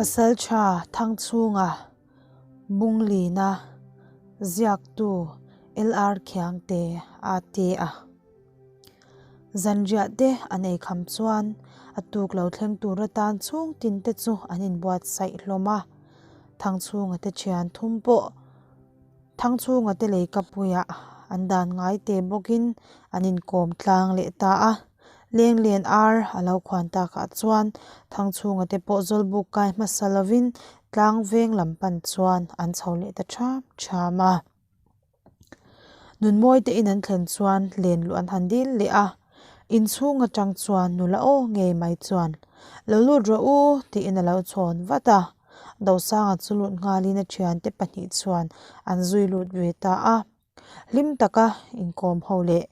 Pasalṭha Thangchhunga Bunglina ziaktu LR Khiangte a ti a. Zanriah te an ei kham chuan a tuk lo thleng tur atan chhung tin te chu an inbuatsaih hlawm a. Thangchhunga te thian thum pawh Thangchhunga te leikapuiah an dan ngai te bawkin an inkawm tlang leh ta a. Lenglen ar a lo khuan takah chuan Thangchhunga te pawh Zawlbuk kai hmasa lovin tlang veng lam pan chuan an chho leh ta ṭham ṭham a. Nunmawi te in an thlen chuan len luh an han dil leh a, inchhung atang chuan nula aw ngei mai chuan, Lo lut rawh u tiin a lo chhawn vat a. Dosanga chu lut nghalin a thiante pahnih chuan an zui lut ve ta a. Hlim taka inkawm ho leh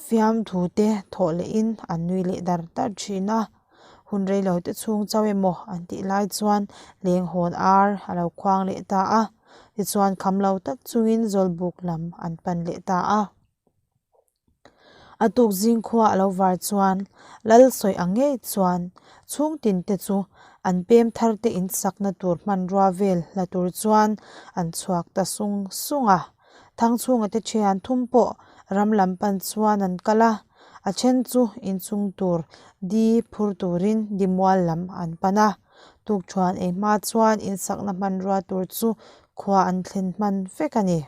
Fiamthu te thawh lehin an nui leh dar dar thin a, hun reilo te chhung chauh emaw an tih lai chuan leng hawn ar a lo khuang leh ta a, tichuan kham lo tak chungin Zawlbuk lam an pan leh ta a. A tuk zing khua a lo var chuan lal sawi ang ngei chuan chhung tin te chu an pem thar te in sakna tur hmanrua vel la tur chuan an chhuak ta sung sung a. Thangchhunga te thian thum pawh ram lam pan chuan an kal a, a then chu inchung tur di phur turin di mual lam an pan a. Tukthuan ei hma chuan insakna hmanrua tur chu khua an thlen hman vek a ni.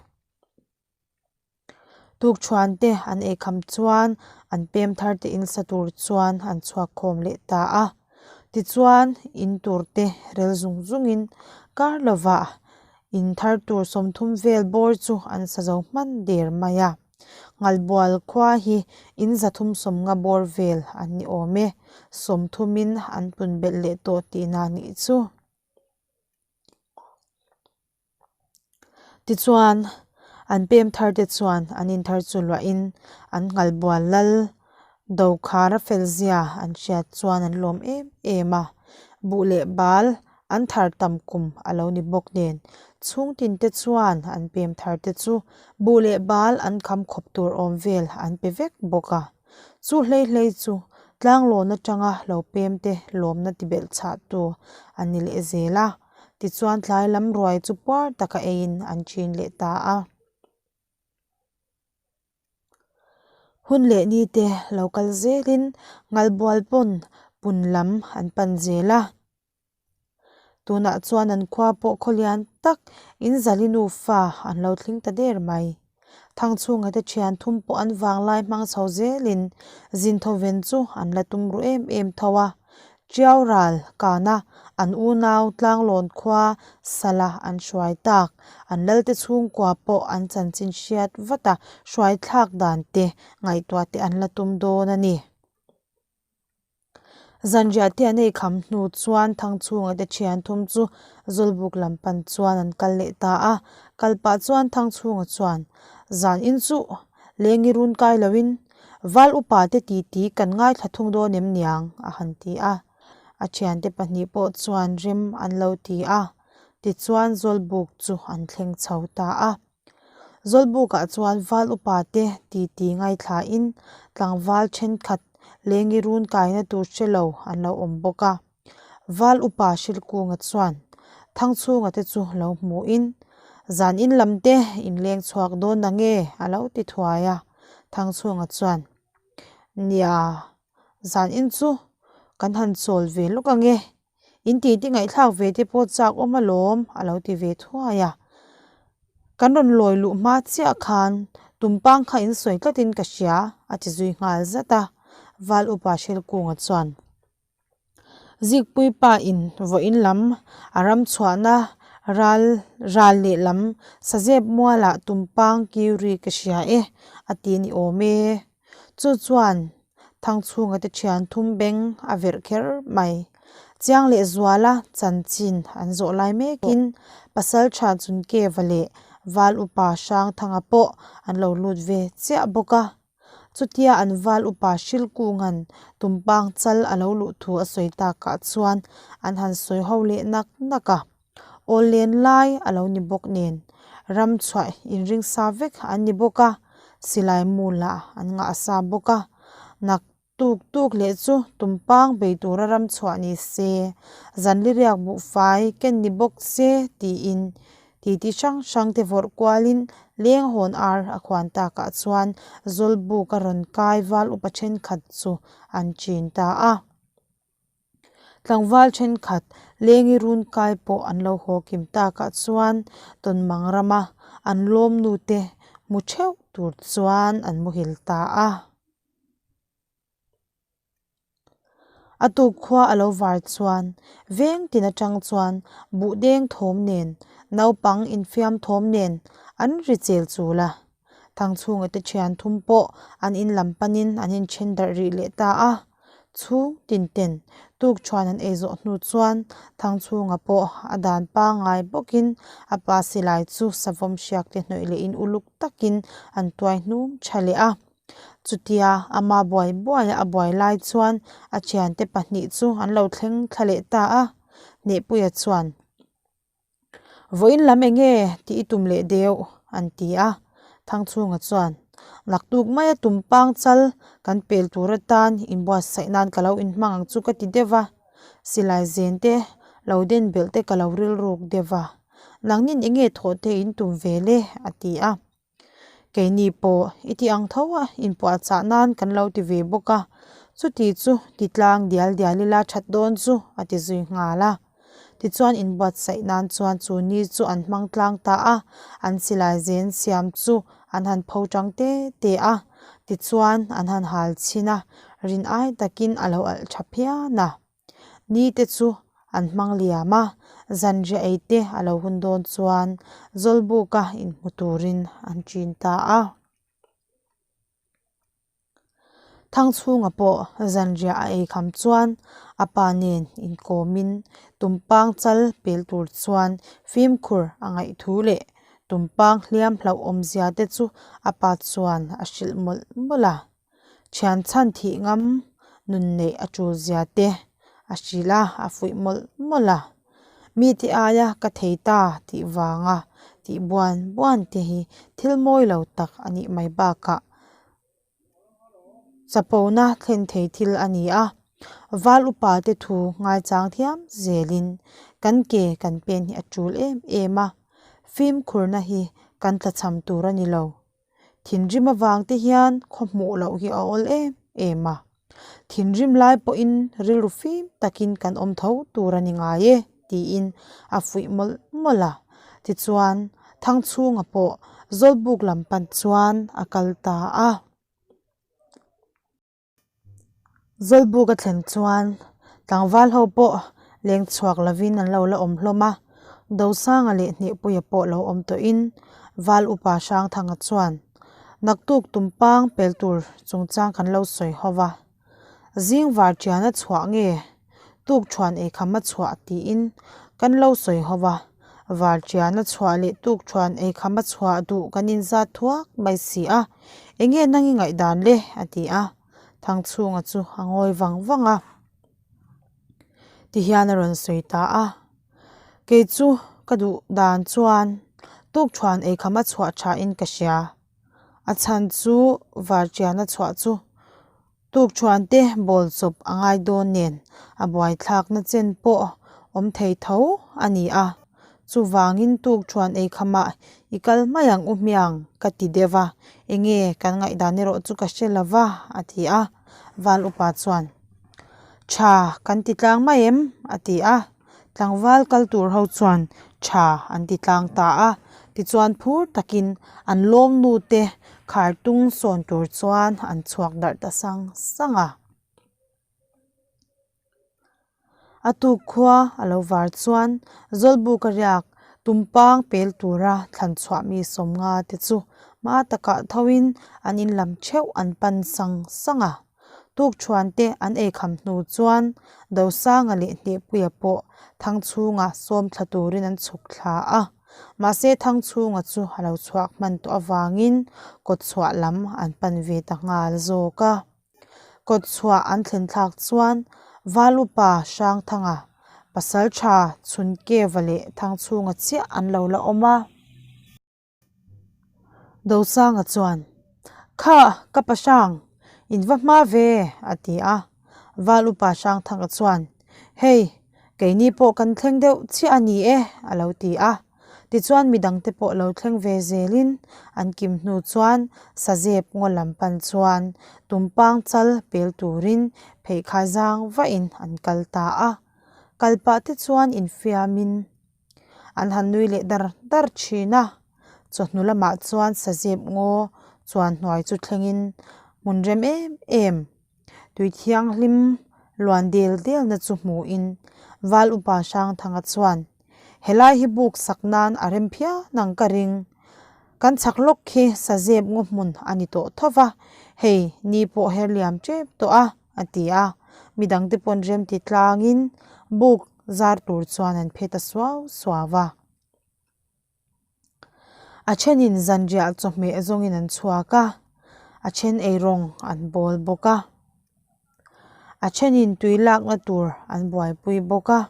Tukthuan te an ei kham chuan an pem thar te insa tur chuan an chhuak khawm leh ta a. Tichuan in tur te rel zung zungin kar lovah In thar tur 30 vel bawr chu an sa zo hman der mai a. Ngalbual khua hi in 350 bawr vel an ni awm e. Sawmthumin an pun belh leh tawh tihna nih chu. Tichuan, an pem thar te chuan an in thar chu luahin an Ngalbual lal Dokhara fel zia an hriat chuan an lawm em em a. Buh leh bal An thar tam kum a lo ni bawk nen, chhungtin te chuan an pem thar te chu buh leh bal an kham khawp tur awm vel an pe vek bawk a. Chu hlei hlei chu tlanglawn atanga lo pem te lawmna ti belh chhah tu an ni leh zel a, tichuan tlai lam ruai chu puar taka eiin an chin leh ta a. Hun leh ni te lo kal zelin Ngalbual pawn pun lam an pan zel a. Tunah chuan an khua pawh khaw lian tak in zali nufa an lo thleng ta der mai. Thangchhunga te thian thum pawh an vanglai hmang chho zelin zin tho ven chu an la tum ru em em tho a. Tiau ral kana an unau tlanglawn khua sala an hruai tak. An lalte chhungkua pawh an chanchin hriat vat a, hruai thlak dan te ngaihtuah te an la tum dawn a ni. Zanriah te an ei kham hnu chuan Thangchhunga te thian thum chu Zawlbuk lam pan chuan an kal leh ta a. Kal pah chuan Thangchhunga chuan, Zan in chu lengi run kai loin Val upa te titi kan ngaithla thung dawn em niang? a han ti a. A thiante pahnih pawh chuan rem an lo ti a. Tichuan Zawlbuk chu an thleng chho ta a. Zawlbukah chuan val upa te titi ngaithlain tlangval thenkhat lengi run kaina tur hre lo an lo awm bawk a. Val upa Hrilkunga chuan Thangchhunga te chu lo hmuhin, Zan in lam te in leng chhuak dawn na nge? a lo ti thuai a. Thangchhunga chuan, Nia, zan in chu kan han chawl ve lawk ange. In titi ngaihthlak ve te pawh chak awm alawm a lo ti ve thuai a. Kan rawn lawi luh hma chiah khan tumpang kha in sawi tlatin ka hria a ti zui nghal zat a, Val Upa Hrilkunga chuan Zikpui pa in vawiin lam a ram chhuahna ral ral lehlam sazep mualah tumpang kiu ri ka hria e a ti ni awm e. Chu chuan Thangchhunga te thian thum beng a verh kher mai. Chiang leh Zuala chanchin an zawh lai mekin Pasaltha Chunkeva leh Val Upa Hrangthanga pawh an lo lut ve chiah bawk a. Chutia an Val Upa Hrilkunga'n tumpang chal a lo luh thu a sawi takah chuan an han sawi ho leh nak nak a. Awl len lai a lo ni bawk nen ram chhuah inring sa vek an ni bawk a, silai mu lah an ngah sa bawk a, nak. Tuk tuk leh chu tumpang bei tura ram chhuah ni se, zanliriak buhfai ken ni bawk se tiin titi hrang hrang te vawrh kualin leng hawn ar a khuan takah chuan Zawlbuk a rawn kai val upa thenkhat chu an chin ta a. Tlangval thenkhat lengi run kai pawh an lo haw kim takah chuan Tawnmang rama an lawmnu te hmu theuh tur chuan an muhil ta a. A tuk khua a lo var chuan veng tin atang chuan buh deng thawm nen naupang infiam thawm nen an ri chel chul a. Thangchhunga te thian thum pawh an in lam panin an inthen darh rih leh ta a. Chhung tin ten tuk thuan an ei zawh hnu chuan Thangchhunga pawh a dan pangngai bawkin a pa silai chu savawm hriak te hnawih lehin uluk takin an tuai hnum tha leh a. Chutia ama buai buaia a buai lai chuan a thiante pahnih chu an lo thleng thla leh ta a, Hnehpuia chuan, Vawiin lam eng nge tih i tum leh deuh? an ti a. Thangchhunga chuan, Naktuk maia tumpang chal kan pel tur atan inbuatsaih nan ka lo inhmang ang chu ka ti deuh va, silai zen te lo den belh te ka lo rilruk deuh va, nangnin eng nge thawh te in tum ve le? a ti a. Keini pawh i ti ang tho a, inpuahchah nan kan lo ti ve bawk a, chuti chu ti tlang dial dial ila that dawn chu a ti zui nghal a. Tichuan inbuatsaih nan chuan chu ni chu an hmang tlang ta a, an silai zen siam chu an han pho tang te te a, tichuan an han hal chhin a, rin ai takin a lo alh tha phian a. Ni te chu an hmang liam a, zanriah ei te a lo hun dawn chuan Zawlbuka inhmu turin an ṭin ta a. Thangchhunga pawh zanriah a ei kham chuan a pa nen inkawmin tumpang chal pel tur chuan fimkhur a ngaih thu leh tumpang hliam hlauhawmzia te chu a pa chuan a hrilh mawlh mawlh a. Thian chhan thih ngam nun neih a tul zia te a hrilh a, a fuih mawlh mawlh a. Mite aia ka thei ta tih vanga tih buan buan te hi thil mawi lo tak a nih mai bakah chapona thlen thei thil a ni a. Val upa te thu ngaichang thiam zelin kan ke kan pen hi a tul em em a, fimkhurna hi kan tlachham tur a ni lo. Thinrim avang te hian khaw hmuh loh hi a awl em em a, thinrim lai pawhin rilru fim takin kan awm tho tur a ni ngai e tiin a fuih mawlh mawlh a. Tichuan Thangchhunga pawh Zawlbuk lam pan chuan a kal ta a. Zawlbuk a thlen chuan tlangval ho pawh leng chhuak lovin an lo la awm hlawm a, Dosanga leh Hnehpuia pawh lo awm tawhin Val Upa Hrangthanga chuan naktuk tumpang pel tur chungchang kan lo sawi ho va, zing var tian a chhuah nge tuk thuan eikham a chhuah tiin kan lo sawi ho va, var tian a chhuah leh tuk thuan eikham a chhuah duh kan inzat thuak mai si a, enge nang i ngaihdan le a ti a, Thangchhunga chu a ngawi vang vang a, tihian a rawn sawi ta a, kei chu ka duh dan chuan tuk thuan eikham a chhuah tha in ka hria, a chhan chu var tian a chhuah chu. Tukṭhuan te bawl chawp a ngai dawn nen a buaithlakna chen pawh awm thei tho a ni a, chuvangin tukṭhuan ei khamah i kal mai ang u hmiang ka ti deuh a, enge kan ngaihdan erawh chu ka hre lo va a ti a, Val upa chuan Tha kan ti tlang mai em? a ti a. Tlangval kal tur ho chuan tha an ti tlang ta a, tichuan phur takin an lawm nu te khar tung sawn tur chuan an chhuak darh ta sang sang a. A tuk khua a lo var chuan Zawlbuk a riak tumpang pel tura thlan chhuah mi sawmnga te chu hma takah thoin an in lam theuh an pan sang sang a. Tukṭhuan te an eikham hnu chuan Dosanga leh Hnehpuia pawh Thangchhunga sawm thla turin an chhuk thla a. Mahse Thangchhunga chu a lo chhuak hman tawh avangin kawtchhuah lam an pan ve ta nghal zawk a. Kawtchhuah an thlen thlak chuan Valupa Hrangthanga, Pasalṭha Chhunkeva leh Thangchhunga chiah an lo la awm a. Dosanga chuan, Kha, ka pahrang! In va hma ve, a ti a. Val upa Hrangthanga chuan, Hei, keini pawh kan thleng deuh chiah a ni e, a lo ti a. Tichuan midangte pawh lo thleng ve zelin an kim hnu chuan Sazep ngaw lam pan chuan tumpang chal pel turin pheikhai zang vahin an kal ta a. Kal pah te chuan infiamin an han nui leh dar dar thin a. Chawhnu lamah chuan Sazep ngaw chuan hnuai chu thlengin hmun rem em em Tui thianghlim luan del delna chu hmuhin Val Upa Hrangthanga chuan, Helai hi buk sak nan a rem phian ang ka ring. Kan chhak lawk khi sazep ngaw hmun a ni tawh tho va, hei ni pawh her liam tep tawh a, a ti a. Midangte pawn rem ti tlangin buk zar tur chuan an phe ta suau suau a. A thenin zanriah chawhmeh zawngin an chhuak a, a then eirawng an bawl bawk a, a thenin tui lakna tur an buaipui bawk a.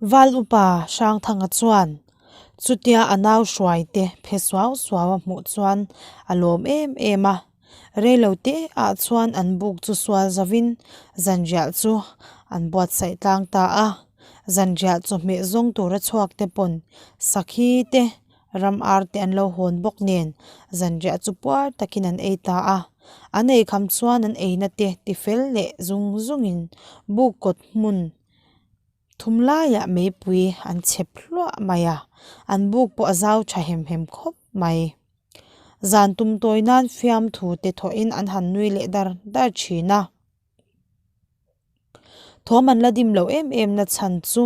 Val upa Hrangthanga chuan chutia a nau hruai te phe suau suau a hmuh chuan a lawm em em a. Reilo te ah chuan an buk chu sual zovin zanriah chu an buatsaih tlang ta a, zanriah chawhmeh zawng tura chhuak te pawn sakhi te ram ar te an lo hawn bawk nen zanriah chu puar takin an ei ta a, an eikham chuan an eina te tifel leh zung zungin buk kawt hmun thum laiah meipui an chhep hluah mai a, an buk pawh a zau tha hem hem khawp mai. Zan tum tawi nan fiamthu te thawhin an han nui leh dar dar thin a. Thawm an la dim loh em em na chhan chu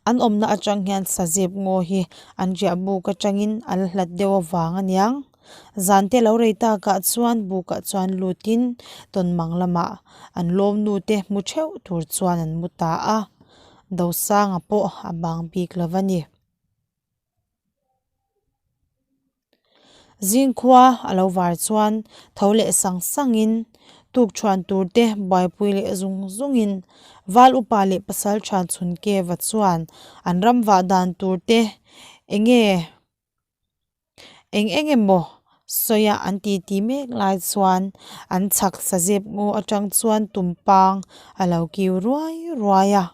an awmna atang hian sazep ngaw hi an riah buk atangin a la hlat deuh avang a niang. Zan te lo rei takah chuan bukah chuan lutin tawnmang lamah an lawmnu te hmu theuh tur chuan an mu ta a. Dosanga pawh a bang bik lo a ni. Zingkhua a lo var chuan tho leh sang sangin tukṭhuan tur te buaipui leh zung zungin val upa leh pasal ṭha chhun keva chuan an ram vah dan tur te eng nge eng eng emaw sawi a an titi mek lai chuan an chhak sazep ngaw atang chuan tumpang a lo kiu ruai ruai a.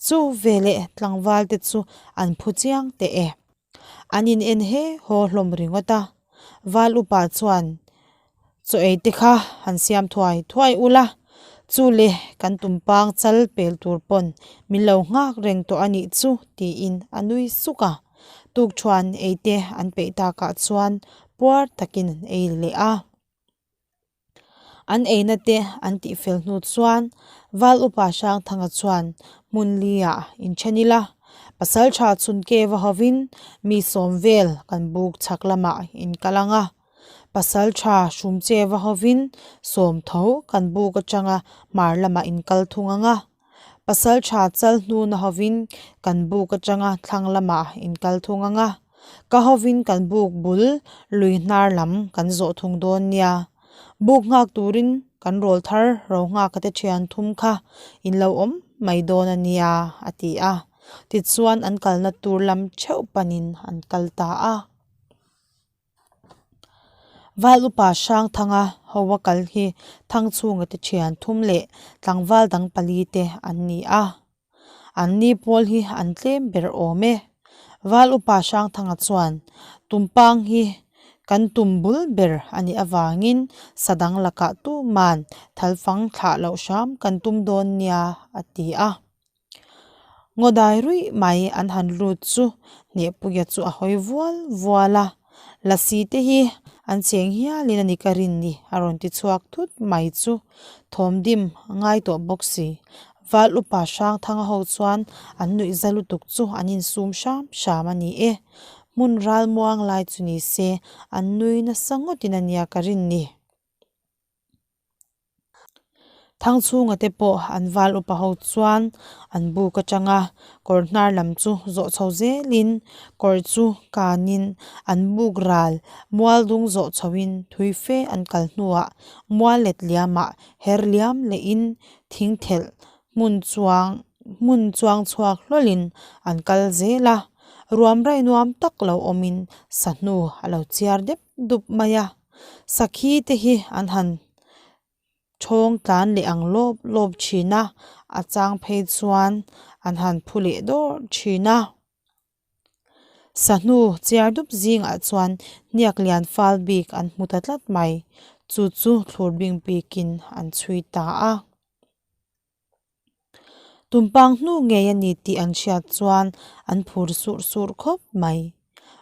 Chu veleh tlangval te chu an phu chiang teh e. An in en he haw hlawm ringawt a. Val upa chuan chaw ei te kha han siam thuai thuai ula, chu le kan tumpang chal pel tur pawn min lo nghak reng tawh a nih chu tiin a nui suk a. Tukṭhuan ei te an peih takah chuan puar takin an ei leh a. An eina te an tih fel hnu chuan Val Upa Hrangthanga chuan hmun liah inthen ila, Pasaltha chhun ke va hovin mi sawm vel kan buk chhak lamah in kal ang a, Pasaltha hrum che va hovin sawm tho kan buk atanga hmar lamah in kal thung ang a, Pasaltha chal hnuna hovin kan buk atanga thlang lamah in kal thung ang a, ka hovin kan buk bul lui hnar lam kan zawh thung dawn nia. Buk nghak turin kan rawl thar ro nghak te thian thum kha in lo awm mai dawn a nia a ti a. Tichuan an kalna tur lam theuh panin an kal ta a. Val upa Hrangthanga ho a kal hi Thangchhunga te thian thum leh tlangval dang pali te an ni a. An ni pawl hi an tlem ber awm e. Val upa Hrangthanga chuan Tumpang hi kan tum bul ber a nih avangin sa dang lakah tuman thalfang thlah loh hram kan tum dawn nia a ti a. Ngaw dai ruih mai an han lut chu Hnehpuia chu a hawi vual vual a, Lasi te hi an cheng hialin a ni ka rin ni a rawn ti chhuak thut mai chu thawm dim a ngai tawh bawk si. Val upa Hrangthanga ho chuan an nuih za lutuk chu an insum hram hram a ni e. Hmun ral muang lai chu ni se an nui nasa ngawtin a nia ka rin ni. Thangchhunga te pawh an val upa ho chuan an buk atanga kawr hnar lam chu zawh chho zelin kawr chu kanin an buk ral mual dung zawh chhoin thui fe an kal hnuah mual let liamah her liam lehin thing thelh hmun chuang hmun chuang chhuak hlawlhin an kal zel a ruam rai nuam tak lo awmin sahnu a lo chiar dep dup mai a. Sakhi te hi an han Thawng tlan leh ang lawp lawp thin a, a chang phei chuan an han phu leh dawrh thin a. Sahnu chiar dup zingah chuan hniak lian fal bik an hmu ta tlat mai, chu chu thlur bing bikin an chhui ta a. Tumpang hnu ngei a ni tih an hriat chuan an phur surh surh khawp mai.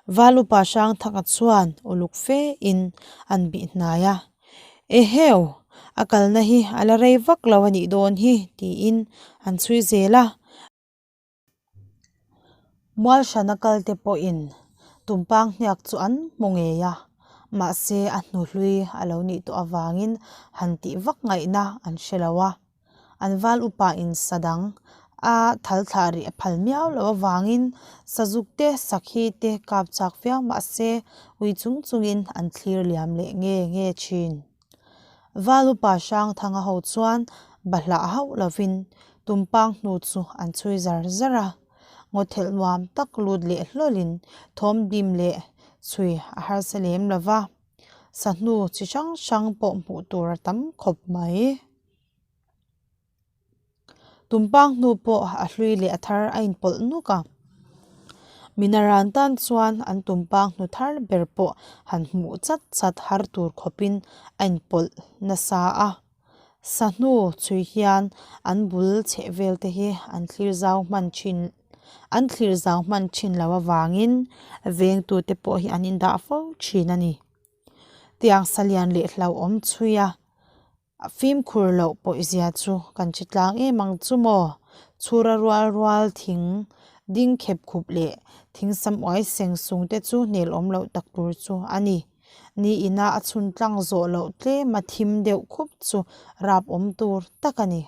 Val upa Hrangthanga chuan uluk fe in an bih hnai a, Eheu, a kalna hi a la rei vak lo a nih dawn hi tiin an chhui zel a. Mual hrana kalte pawhin tumpang hniak chu an hmu ngei a, mahse a hnuhlui a lo nih tawh avangin han tih vak ngaihna an hre lo a. An val upa in sa dang a thal thlah rih a phal miau loh avangin sazuk te sakhi te kap chak viau mahse ui chung chungin an thlir liam leh nge nge thin. Val upa Hrangthanga ho chuan bahlah hauh lovin tumpang hnu chu an chhui zar zar a, ngawthelh nuam tak lut leh hlawlin thawm dim leh chhui a harsa lem lova, sahnu chi hrang hrang pawh hmuh tur a tam khawp mai. Tumpang hnu pawh a hlui leh a thar a inpawlh nuk a, minaran tan chuan an tumpang hnu thar ber pawh han hmuh chat chat har tur khawpin a inpawlh nasa a. Sahnu chhui hian an bul chheh vel te hi an thlir zau hman thin an thlir zau hman thin lo avangin vengtute pawh hi an indah fo thin a ni. Tiang salian leh hlauhawm chhui a. A fimkhur loh pawihzia chu kan hre tlang em ang chu maw? Chhura rual rual thing ding khep khup leh thing sam uai seng sung te chu hnel awm loh tak tur chu a ni. Ni ina a chhun tlang zawh loh tlem a thim deuh khup chu rap awm tur tak a ni.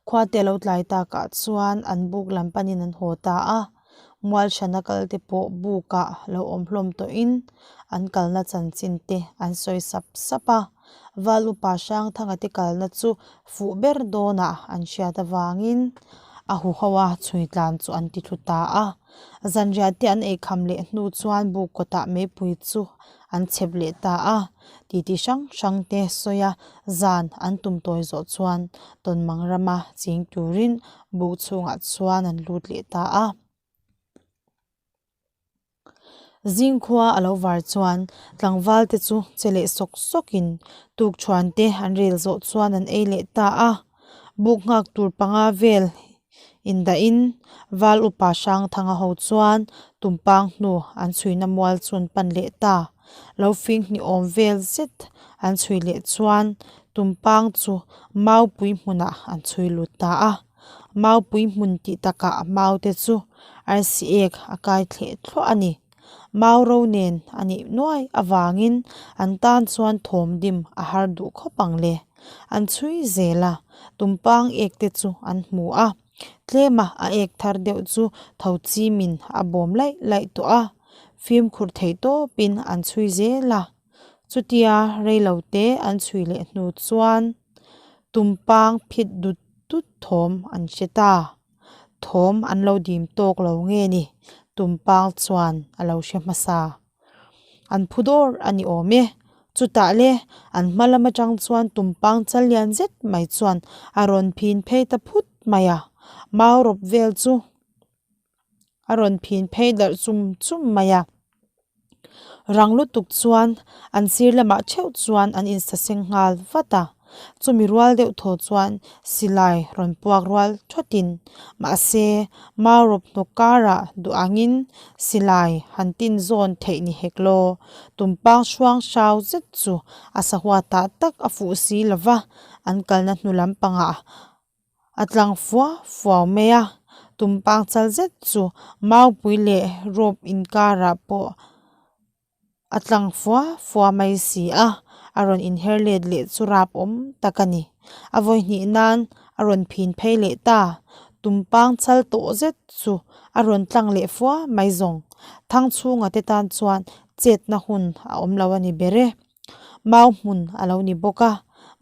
Khuate lo tlai takah chuan an buk lam panin an haw ta a, mual hrana kal te pawh bukah lo awm hlawm tawhin an kalna chanchin te an sawi sap sap a, Val upa Hrangthanga te kalna chu fuh ber dawnah an hriat avangin a huho a chhui tlan chu an ti thlu ta a, zanriah te an eikham leh hnu chuan buk kawtah meipui chu an chhep leh ta a, titi hrang hrang te sawi a zan an tum tawi zawh chuan tawnmang rama ching turin buk chhungah chuan an lut leh ta a. Zingkhua a lo var chuan tlangval te chu che leh sawk sawkin tukṭhuan te an rel zawh chuan an ei leh ta a, buk nghak tur panga vel Indahin Val upa Hrangthanga ho chuan tumpang hnu an chhuina mual chu an pan leh ta. Lo fing hnih awm vel zet an chhui leh chuan tumpang chu maupui hmunah an chhui lut ta a. Maupui hmun tih takah mau te chu arsi ek a kai thleh thluah a ni. Mau ro nen a nih nuai avangin an tan chuan thawm dim a har duh khawp ang le. An chhui zel a, tumpang ek te chu an hmu a, tlema a ek thar deuh chu tho chimin a bawm laih laih tawh a, fimkhur theih tawpin an chhui zel a. Chutia reilo te an chhui leh hnu chuan tumpang phit dut dut thawm an hre ta. Thawm an lo dim tawk lo nge ni? Tumpang chuan a lo hre hmasa. An phu dawr a ni awm e. Chutah le an hma lam atang chuan tumpang chal lian zet mai chuan a rawn phin phei ta phut mai a. Mau rawp vel chu a rawn phin phei darh chum chum mai a. Rang lutuk chuan an sir lamah theuh chuan an insaseng nghal vat a, chumi rual deuh thaw chuan silai rawn puak rual thawtin mahse mau rawp hnawk karah duh angin silai han tin zawn theih ni hek law tumpang hruang hrau zet chu a sahua tah tak a fuh si lova an kalna hnu lampangah A tlang fua fuau mai a, tumpang chal zet chu maupui leh rope inkarah pawh a tlang fua fua mai si a, a rawn inher let leh chu rap awm tak a ni. A vawi hnih nan a rawn phin phei leh ta, tumpang chal tawh zet chu a rawn tlang leh fua mai zawng. Thangchhunga te tan chuan chetna hun a awm lo a ni ber e. Mau hmun a lo ni bawk a,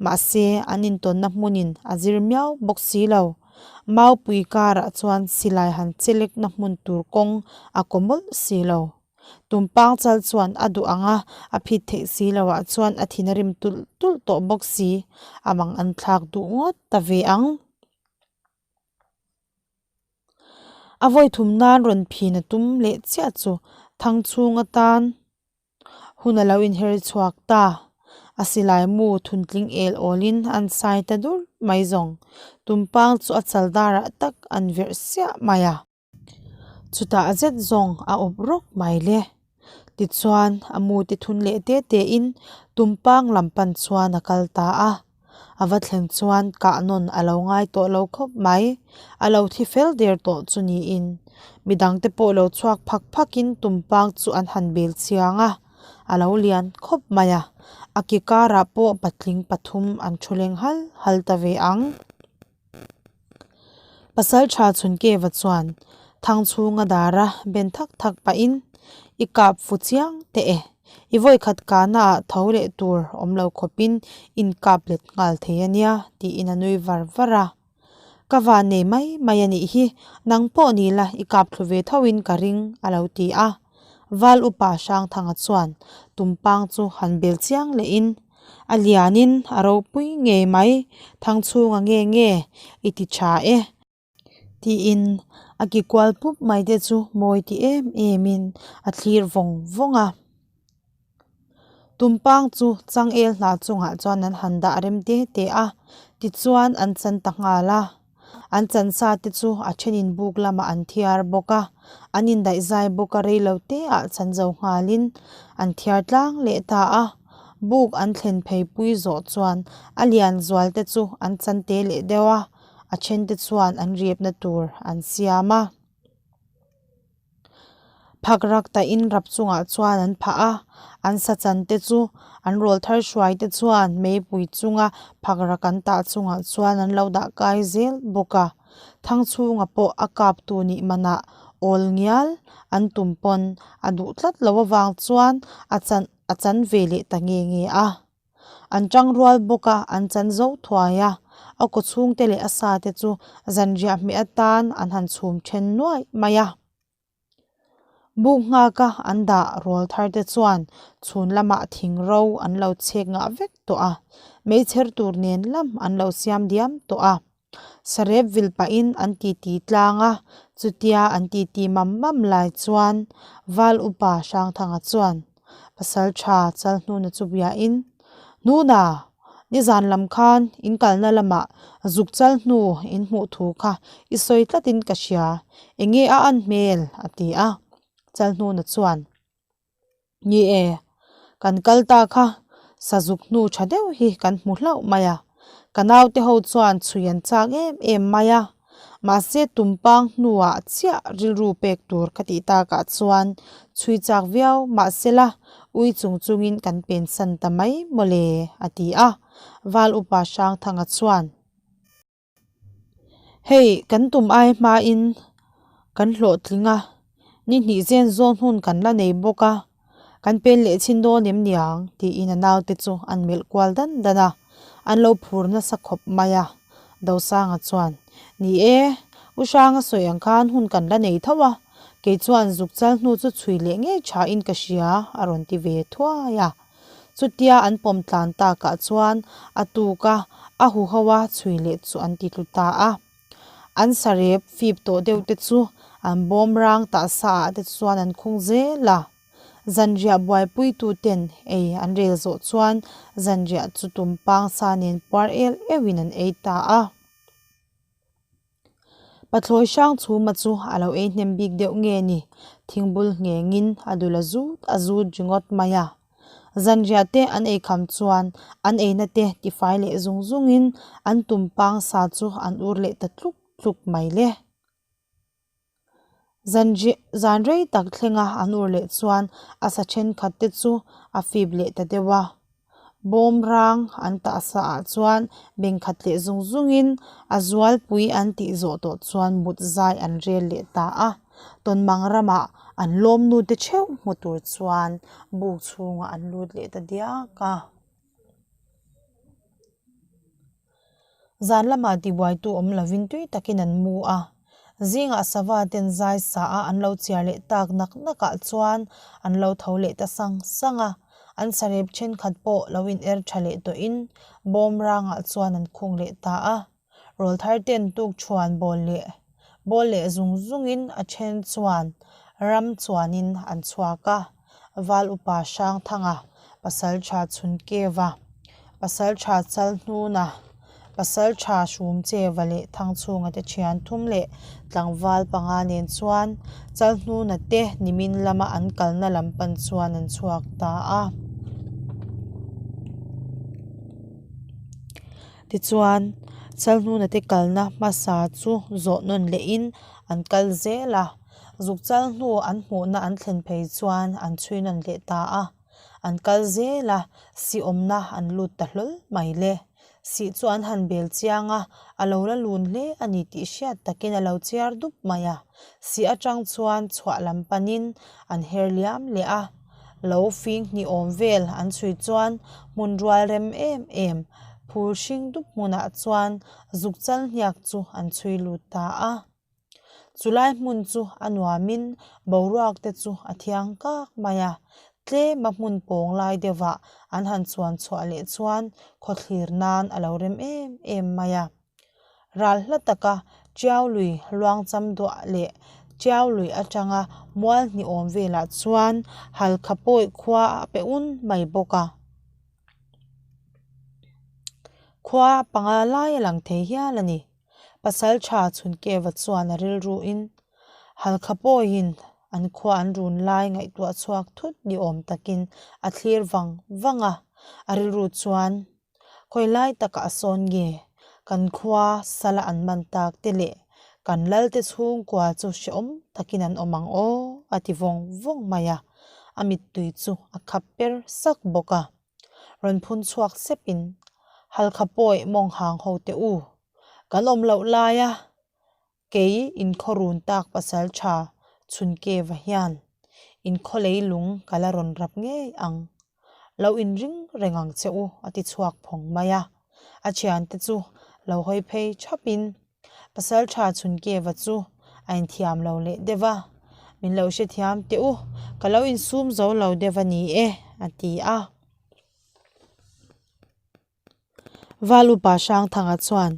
mahse an intawnna hmunin a zir miau bawk si lo. Maupui karah chuan silai han chelekna hmun tur kawng a kaw mawlh si lo. Tumpang chal chuan a duh ang a, a phit theih si loah chuan a thin a rim tulh tulh tawh bawk si. A mang an thlak duh ngawt ta ve ang. A vawi thum nan rawn phin a tum leh chiah chu Thangchhung atan hun a lo inher chhuak ta. A silai mu thuntling el awlin an sai ta dur mai zawng. Tumpang chu a chal darah tak an verh siah mai a. Chutah zet zawng a awp rawk mai le. Tichuan a mu te thun leh te te in tumpang lam pan chuan a kal ta a. A va thleng chuan kah nawn a lo ngai tawh lo khawp mai. A lo thi fel der tawh chu niin midang te pawh lo chhuak phak phak in tumpang chu an han bel chiang a. A lo lian khawp mai a. A ke karah pawh patling pathum an thu leng hal hal ta ve ang. Pasal tha chhun Keva chuan Thangchhunga dara ben thak thak pahin, I kap fu chiang teh e, i vawikhat kahna ah tho leh tur awm lo khawpin in kap let nghal thei a nia tiin a nui var var a. Ka van nei mai mai a nih hi, nang pawh ni la i kap thlu ve thoin ka ring a lo ti a. Val upa Hrangthanga chuan tumpang chu han bel chiang lehin, A lianin a ropui ngei mai, Thangchhunga nge nge i ti tha e tiin a ki kual pup mai te chu mawi ti em emin a thlir vawng vawng a. Tumpang chu changel hna chungah chuan an han dah rem te te a, tichuan an chan ta nghal a. An chansa te chu a thenin buk lamah an thiar bawk a, an indaih zai bawk a rei lo te ah chan zo nghalin an thiar tlang leh ta a. Buk an thlen phei pui zawh chuan a lian zual te chu an chan te leh deuh a, a then te chuan an riepna tur an siam a. Phak rak tahin rap chungah chuan an phah a, an sa chan te chu an rawl thar hruai te chuan meipui chunga phak rak an tah chungah chuan an lo dah kai zel bawk a. Thangchhunga pawh a kap tu nih manah awl ngial an tum pawn a duh tlat lo avang chuan a chan a chan ve leh ta nge nge a. An tang rual bawk a, an chan zo thuai a, a kaw chhungte leh a sa te chu zanriah hmeh atan an han chhum then nuai mai a. Buk nghaka an dah rawl thar te chuan chhun lamah thing ro an lo chhek ngah vek tawh a, meichher tur nen lam an lo siam diam tawh a. Sarep vil pahin an titi tlang a, chutia an titi mam mam lai chuan Val Upa Hrangthanga chuan Pasal tha Chalhnuna chu biain, Hnuna, nizan lam khan in kalna lamah zuk chal hnu in hmuh thu kha i sawi tlatin ka hria, enge a an hmel? a ti a. Chalhnuna chuan. Ni e, kan kal ta kha sazuk hnu tha deuh hi kan hmu hlauh mai a, ka naute ho chuan chhui an chak em em mai a, mahse tumpang hnuah chiah rilru pek tur ka tih takah chuan chhui chak viau mahsela ui chung chungin kan pensan ta mai mawle a ti a, Val Upa Hrangthanga chuan. Hei kan tum ai hmain kan hlawhtling a, ni hnih zen zawn hun kan la nei bawk a, kan pen leh chhin dawn em niang tiin a naute chu an melh kual dan dan a, an lo phur nasa khawp mai a. Dosanga chuan, Ni e, U Hranga sawi ang khan hun kan la nei tho a, kei chuan zuk chal hnu chu chhui leh ngei thain ka hria a rawn ti ve thuai a. Chutia an pawm tlan takah chuan a tuk a, a huho a chhui leh chu an ti tlu ta a. An sarep fip tawh deuh te chu an bawm rang tah sa ah te chuan an khung zel a. Zanriah buaipui tu ten ei an rel zawh chuan zanriah chu tumpang sa nen puar el euhin an ei ta a. Pathlawi hrang chhuma chu a lo ei hnem bik deuh nge ni? Thingbul nghengin a dul a zut a zut ringawt mai a. Zanriah te an ei kham chuan an eina te tifai leh zung zungin an tumpang sa chu an ur leh ta tluk tluk mai le. Zan rei tak thlenga an ur leh chuan a sa thenkhat te chu a fip leh ta deuh a. Bawm rang an tah sa ah chuan beng khat leh zung zungin a zualpui an tih zawh tawh chuan mut zai an rel leh ta a. Tawnmang ramah an lawmnu te theuh hmu tur chuan buk chhungah an lut leh ta diak a. Zan lamah tibuaitu awm lovin tui takin an mu a. Zingah sava ten zai sa a an lo chiar leh tak nak nak ah chuan an lo tho leh ta sang sang a. An sarep thenkhat pawh lo in er tha leh tawh in bawm rangah chuan an khung leh ta a. Rawlthar ten tuk thuan bawl leh bawl leh zung zung in a then chuan ram chuan in an chhuak a. Val upa Hrangthanga pasaltha Chhunkeva, pasaltha Chalhnuna, pasaltha Hrumcheva leh Thangchhunga te thian thum leh tlangval panga nen chuan Chalhnuna te nimin lama an kalna lam pan chuan an chhuak ta a. Tichuan, Chalhnuna te kalna hmasa chu zawh nawn lehin an kal zel a. Zuk chal hnu an hmuhna an thlen phei chuan an chhui nawn leh ta a, an kal zel a, sih awmna an lut ta hlawl mai le. Sih chu an han bel chiang a, a lo la lun hle a ni tih hriat takin a lo chiar dup mai a. Sih atang chuan chhuah lam panin an her liam leh a, lo fing hnih awm vel an chhui chuan hmun rual rem em em phul hring dup hmunah chuan zuk chal hniak chu an chhui lut ta a. Chulai hmun chu a nuamin boruak te chu a thiang kak mai a, tlema hmun pawng lai deuhah an han chuan chhuah leh chuan khawthlir nan a lo rem em em mai a. Ral hla taka Tiau lui luang cham duah leh Tiau lui atanga mual hnih awm velah chuan Halkha pawi khua a pe un mai bawk a. Khua panga lai a lang thei hial a ni. Pasalṭha Chhunkeva chuan a rilruin Halkha pawiin an khua an run lai ngaihtuah chhuak thut ni awm takin a thlir vang vang a, a rilru chuan khawi lai takah a sawn nge kan khua sala an man tak te leh kan lalte chhungkua chu hrehawm takin an awm ang aw a ti vawng vawng mai a, a mittui chu a khap per sak bawk a. Rawn phun chhuak sepin, Halkha pawi mawng hang ho teh u, kan awm loh laia kei inkhaw run tak pasal tha Chhunkeva hian inkhaw leilung ka la rawn rap ngei ang, lo inring reng ang che u a ti chhuak phawng mai a, a thiante chu lo hawi phei thapin Pasalṭha Chhunkeva chu a inthiam lo leh deuh a, Min lo hrethiam teh u, ka lo insum zo lo deuh a ni e, a ti a. Valupa Hrangthanga chuan,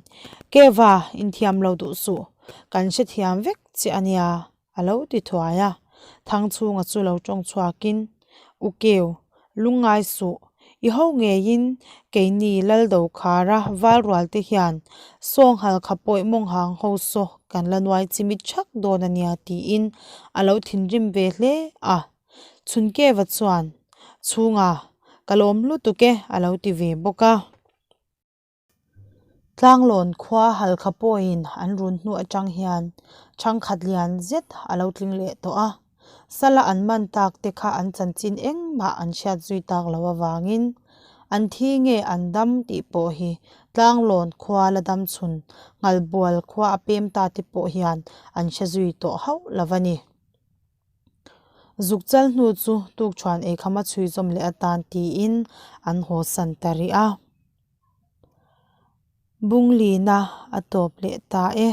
Keva, inthiam lo duh suh, kan hrethiam vek che a nia, A lo ti thuai a, Thangchhunga chu lo tawng chhuakin, U Keu, lungngai suh, i ho ngeiin keini Laldokhara Valrualte hian Sawnghal kha pawih mawnghang ho saw kan la nuai chimit thak dawn a nia tiin a lo thinrim ve hle a. Chhunkeva chuan, Chhunga, ka lawm lutuk e a lo ti ve bawk a. Tlanglawn khua Halkha pawhin an run hnu atang hian thangkhat lian zet a lo tling leh tawh a, sala an man tak te kha an chanchin engmah an hriat zui tak loh avangin an thi nge an dam tih pawh hi Tlanglawn khua la dam chhun Nghalbual khua a pem ta te pawh hian an hre zui tawh hauh lo a ni. Zuk chal hnu chu tukṭhuan eikhama chhui zawm leh atan tiin an haw san ta rih a. Bunglina a tawp leh ta e.